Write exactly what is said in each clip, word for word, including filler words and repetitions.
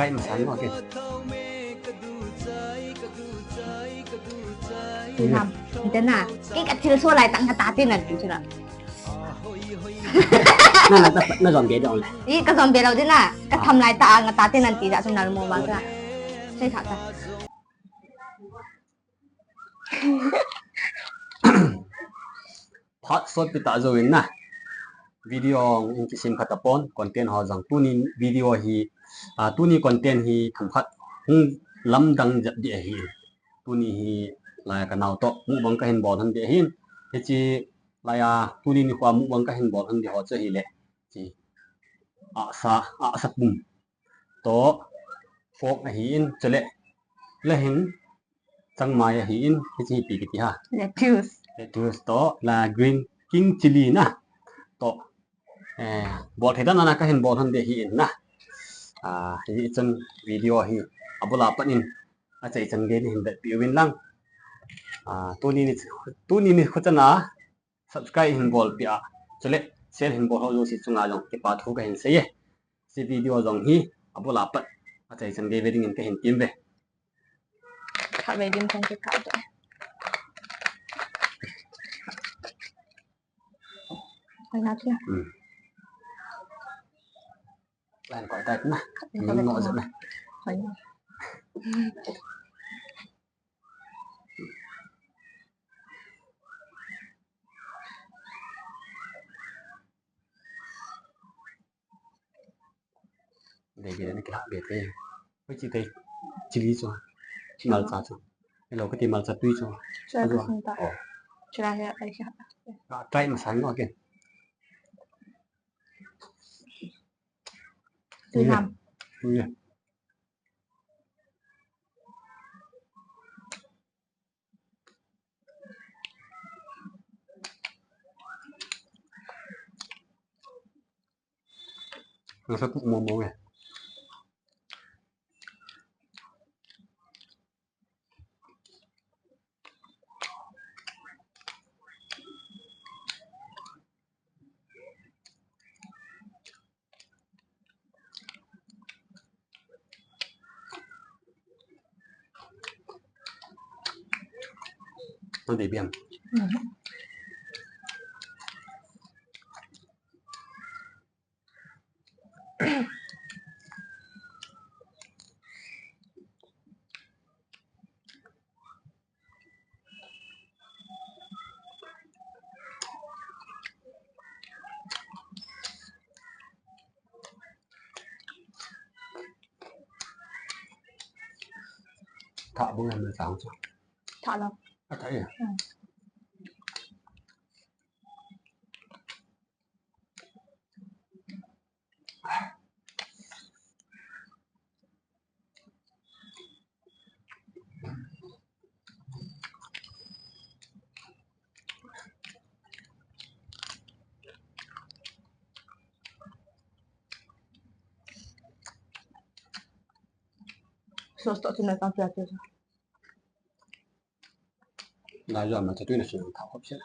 Kai masan mo ke. Nam, ita na. Kei ka thilsoh lai tah nga ta te nan ti chu na. Na, na, na, na zombie dong le. I ka zombie lo din na. Ka tham lai tah nga ta te nan ti ja chu na mo ma ka. Sei tha ta. Phat sotpi tah jouvin na. Video in kisem kha tapon, content ho jong tuni video hi, ah, tuni content hi themkhat hung lamdang jep ding ahi. Tuni hi lai a ka nao toh mukbang kahin bol hon ding ahin. Hiche lai a tuni nikho a mukbang kahin bol hon ding ho chu ahile. Hiche asa, asa pum. Toh, fork ahin, chule, la hin, changmai ahin, hiche hi ipi kiti ham. Lettuce. Lettuce toh, la green king chili na. Toh, eh, bol thei dan a na kahin bol hon ding ahin na. Ah, hichun video hi, abul a pat in, achai chan gei in hin vetpi uvin lang. Ah, tuni ni, tuni nikho chan a, subscribe hin bolpeh a, chule share hin bol ho jouse chunga jong kipa thu kahin sei e. Hiche video jong hi abul a pat achai chan gei ve dingin kahin tem uve. Kha ve ding kong ke kha to. Koi na tia. Hmm. Line koi tai na. Kha ve. Min ngo jep na. Koi na. Dei be na kila be te. Hoi chi te. Chili chu. Malcha chu. Hello, kati malcha tui chu. Chua ka sung ta. Oh. Chua he ai sha. Ka try masan ngo again. Tui nam. Tui. Nasa tu mo mo eh. Ang dei biam. Thah bung em le chang chu. Thah lo. A thah e. Hmm. Sauce toh chun na tang pia pia. Na jo ma chatui na sin thah khop se.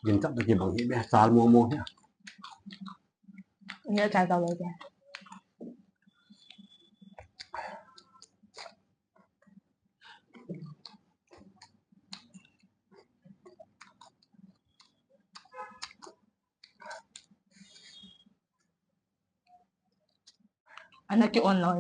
Gin chap ta kibang hi be, chal mong mong hi. Nge chal tau lo ke. Ana ki on lo.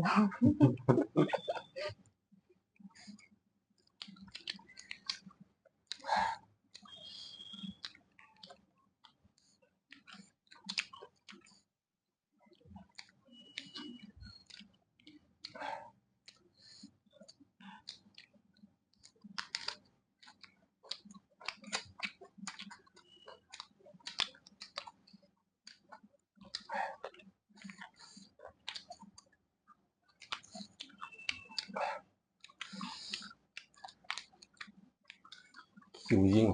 Kiu jing.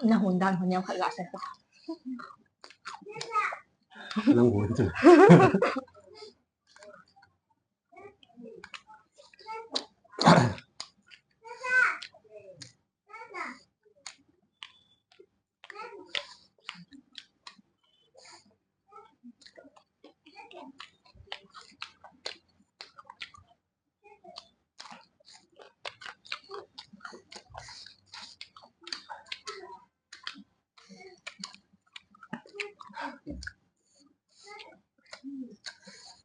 Na hun dan hun neo khat la se. Nang hun chu.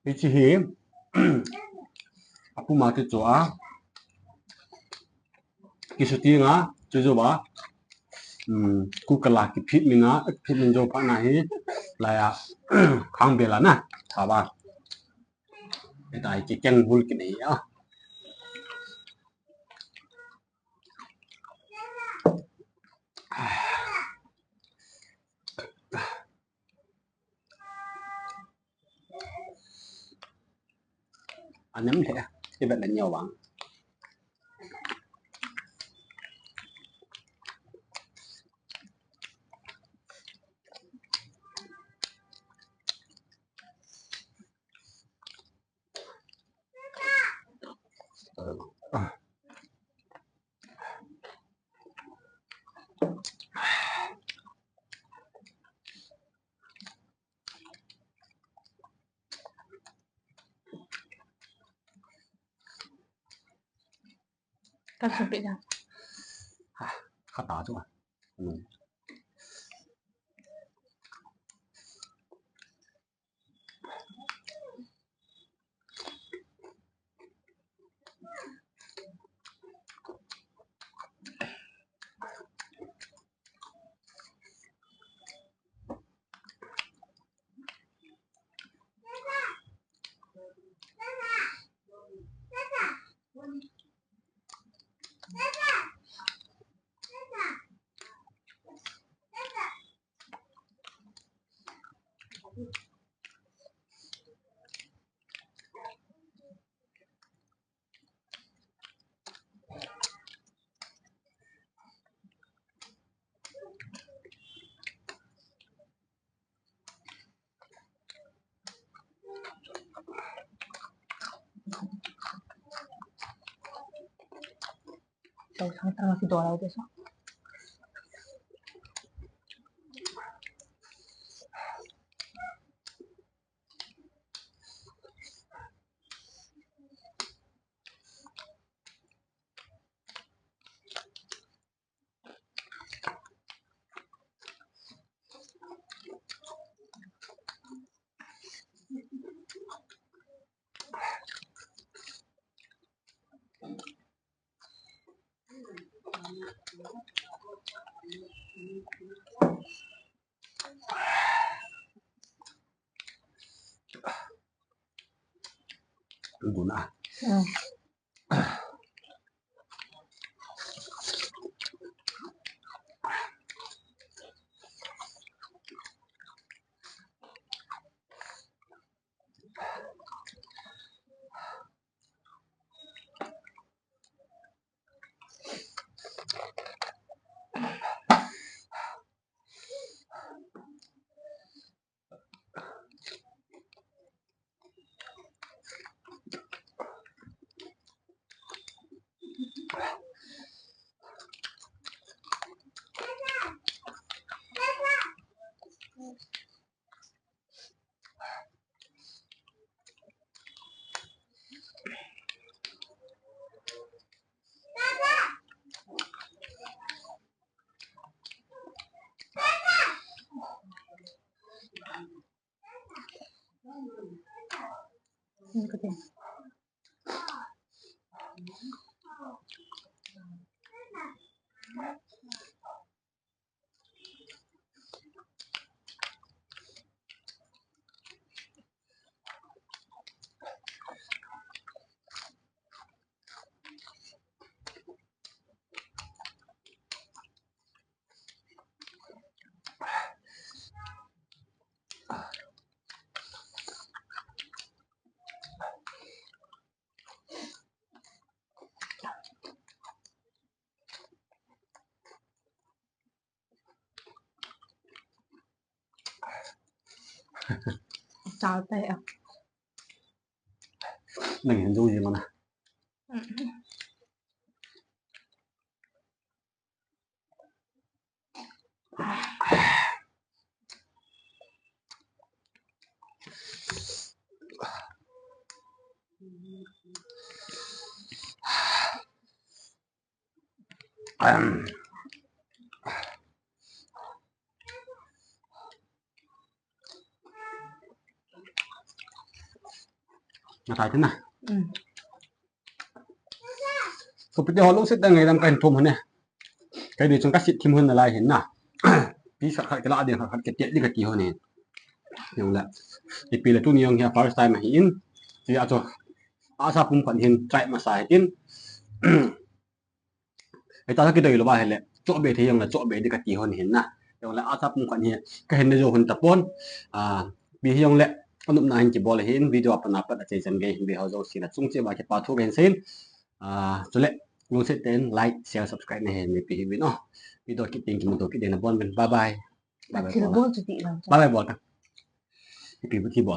Hiche hi, apuma kicho a, kisuti nga, chujouva, um, kukala kiphit min a, phit min jou phat na hi, laiya, khang bela na, thaba. Hitia hi kikeng bul kinei a. Anem lheh, ivet le neo vang. Kan sempit dah. Ah, kata tu ah. Hmm. Tousang tang si dolai de so. Guna. Chao tai a. Nang hin jou jing na. Nga tai te na. Sopite ho, lungset tah in ngaidam kahin thum hon e. Kei di chung kasit thim hon nalai hin na. Pi khat khat kila ding, khat khat kiti ding kati hon e. Jong le. Ipi le tuni jong hi a first time ahin. Ti a chu. Asa pum khat hin try masa hin. Hita kidei lou va hile, choh be thei jong le choh be ding kati hon hin na. Jong le asa pum khat hi kahin ne jou hon tapon. Ah, ipi hijong le, anopna hin kibol ahin, video a pat a pat a chai chan gei hin ve ho jouse le chung cheh uva kipa thu kahin seiyin. Ah, chule, lungset tah in like, share, subscribe na hin neipeh hih uvin o. Video kit teng kimuto kit ding nabon uvin. Bye bye. Bye bye bol. Bye bye bol ta. Ipi bu ti bol.